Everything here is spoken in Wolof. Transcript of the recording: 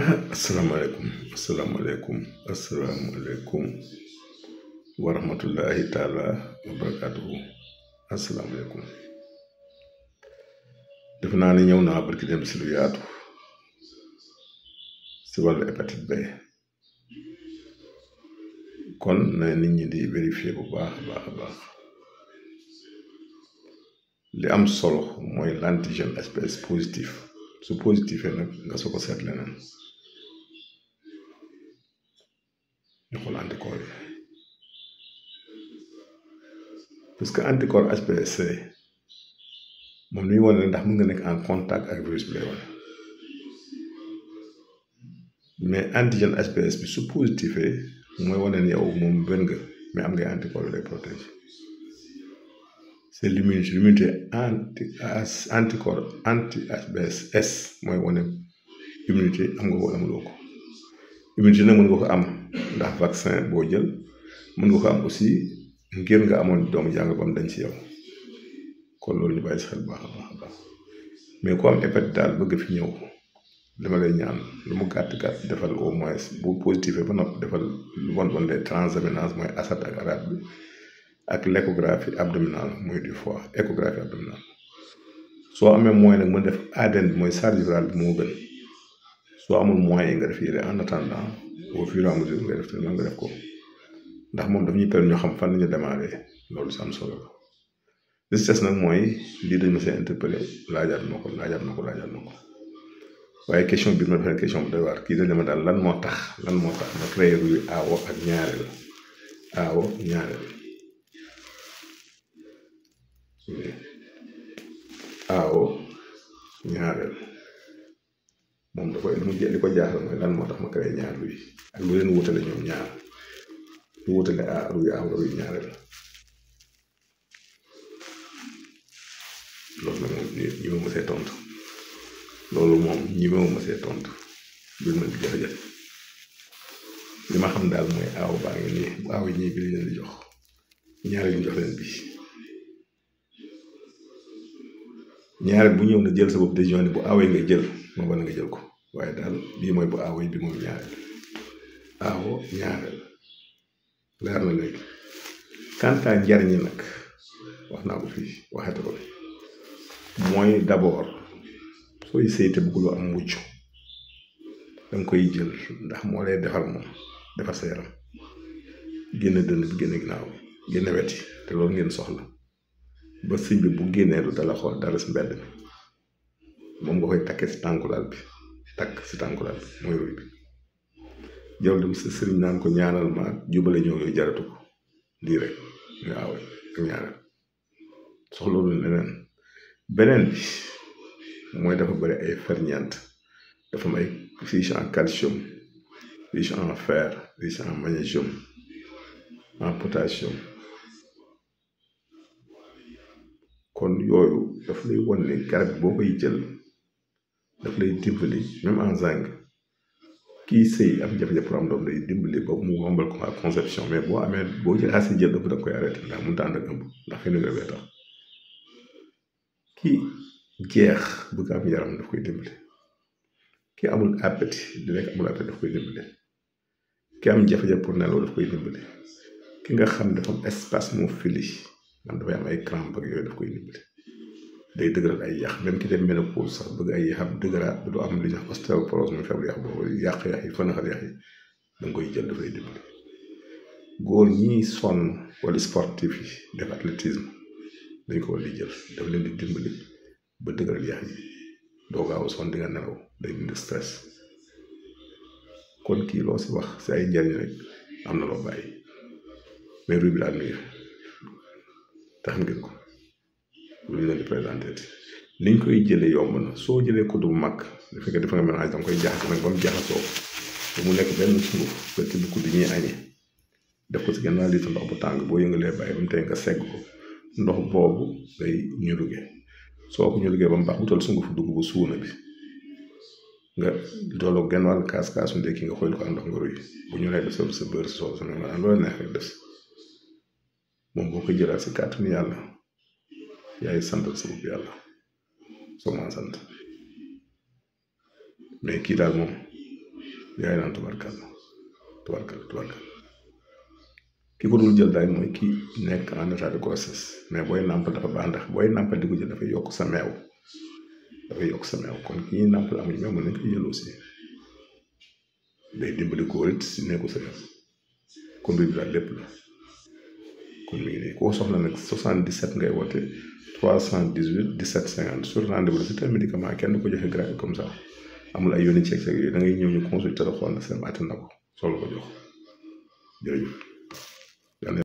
asalaamaaleykum wa rahmatullahi taala wa barakaatuhu. asalaamaaleykum. def naa ne ñëw naa barki dem si lu yaatu si wàllu hépatite B, kon na nit ñi di vérifier bu baax a baax li am solo mooy l'antigène HBs positif. su positifee nag nga soo ko seet leneen ñu xool anticorps yi, parce que anticorps HBsC moom li ñu wane ndax mën nga nekk en contact ak virus bi lay wane, mais antigène HBs bi su positifee mooy wane ne yow moom wér nga mais am ngay anticorps yu lay protéger. c'est l'immunité anticorps anti-HBs mooy wane immunité am nga ko wala amuloo ko. immunité nag mën nga ko am ndax vaccin boo jël, mën nga ko am aussi ngir nga amoon doomu jàng ba mu dañ ci yow, kon loolu ñu bàyyi si xel baax a baax. mais ku am hépatite daal bëgg fi ñëw li ma lay ñaan lu mu gàtt defal au moins bu positif ba noppi defal lu bon des transaminase mooy ASAT ak ARAT bi, ak l'échographie abdominale mooy du foie, échographie abdominale. soo amee moyen nag mën def ADN bi mooy charge virale bi moo gën. soo amul moyen yi nga def yére en attendant au fur et à mesure nga def te nga def ko, ndax moom daf ñuy permettre ñu xam fan la ñu démarré, loolu si am solo la. li si des nag mooy lii dañ ma see interpellé laajaat ma ko waaye question bi ma defee question bu doy waar. kii dañ ma daal lan moo tax ma créé ruy aawo ak ñaareel moom dafa li ko jaaxal mooy lan moo tax ma créé ñaar ruy ak lu leen wutale ñoom ñaar, lu wutale ruy aawo ruy ñaareel. loolu nag moom ñi ma mësee tontu mbir ma di jafe-jafe. li ma xam daal mooy aaw baa ngi nii bu aaw yi ñii bi li leen di jox ñaareel ñu jox leen bii. ñaareel bu ñëw na jël sa bopp décision ne bu aawee nga jël moo ba nga jël ko, waaye daal bii mooy bu aawee bi mooy ñaareel. aawo ñaareel leer na léegi. quant à njariñi nag wax naa ko fii waxate ko mooy d'abord sooy sëy te bëgguloo am mucc danga koy jël ndax moo lay defar sa yaram, génne dënn bi génne ginnaaw génne weti te loolu ngeen soxla ba sëñ bi bu génnee du dala xool dara si mbedd mi. moom nga koy takkee si tànkulaal bi mooy ruy bi. jaww dem sa sëriñ naan ko ñaanal ma jubale ñëw yooyu jaratu ko, lii rek nga aawee ak ñaanal soxla lu leneen. beneen bi mooy dafa bëri ay ferñeent, dafa am ay riche en calcium, riche en fer, riche en magnésium, en potassium. kon yooyu daf lay wan ne garab boo koy jël daf lay dimbali même en zinc. kii sëy am jafe-jafe pour am doom day dimbali ba mu yombal ko ak conception, mais boo jël asi jël dafa da koy arrêté ndax mënut a ànd ak ëmb ndax xëy na nga tax. kii jeex bëgg am yaram daf koy dimbali. ki amul appétit di lekk amul appétit daf koy dimbali. ki am jafe-jafe pour nelaw daf koy dimbali. ki nga xam dafa am spasmophilie man dafay am ay crampe ak yooyu daf koy dimbali. day dëgëral ay yax, même ki dem ménopause sax bëgg ay yaxam dëgëraat du am li ñuy wax ostéoporose muy faible yax boobu yax yi fënaxal yax yi da nga koy jël dafay dimbali. góor ñi sonn wala sportif yi def athlétisme dañ ko war di jël daf leen di dimbali ba dëgëral yax yi doo gaaw sonn di nga nelaw, day dindi stress. kon kii loo si wax si ay njariñ rek am na loo bàyyi, mais ruy bi daal mi ngi te xam ngeen ko lu ñu leen di présenté niñ koy jëlee yomb na. soo jëlee kudd bu mag bu fekkee dafa nga mélange danga koy jaxase nag ba mu jaxasoo ba mu nekk benn sunguf fekk bu kudd ñuy añee def ko si genn litre ndox bu tàng boo yëngalee bàyyi ba mu tey nga segg ko. ndox boobu ngay ñuluge, soo ko ñulugee ba mu baax wutal sungufu dugub bu suuna bi nga dooloo genn wàll kaasu ndekki nga xoyal ko ak ndox nga ruy bu ñu lay def sa beurre sa soow sa maanaam loola neex rek des. moom boo ko jëlaat si kàttanu yàlla yaay santal sa bopp yàlla soo ma sant. mais kii daal moom yaay naan tubarkalla ki ko dul jël daal mooy ki nekk en état de grossesse mais booy nàmp dafa baax ndax booy nàmpal di ko jël dafay yokk sa meew kon ki ñuy nàmpal amuñu meew mën nañ ko jël aussi day dimbali góor it si nekku sa yoon kon bi daal lépp la kon mi ngi nii koo soxla nag 77 ngay woote 318 17 50 sur rendez-vous la c'est un médicament kenn ko joxe gratuit comme ça amul ay yónni ceeg yooyu da ngay ñëw ñu consulter la xool na seen attan na ko solo ko jox jërëjëf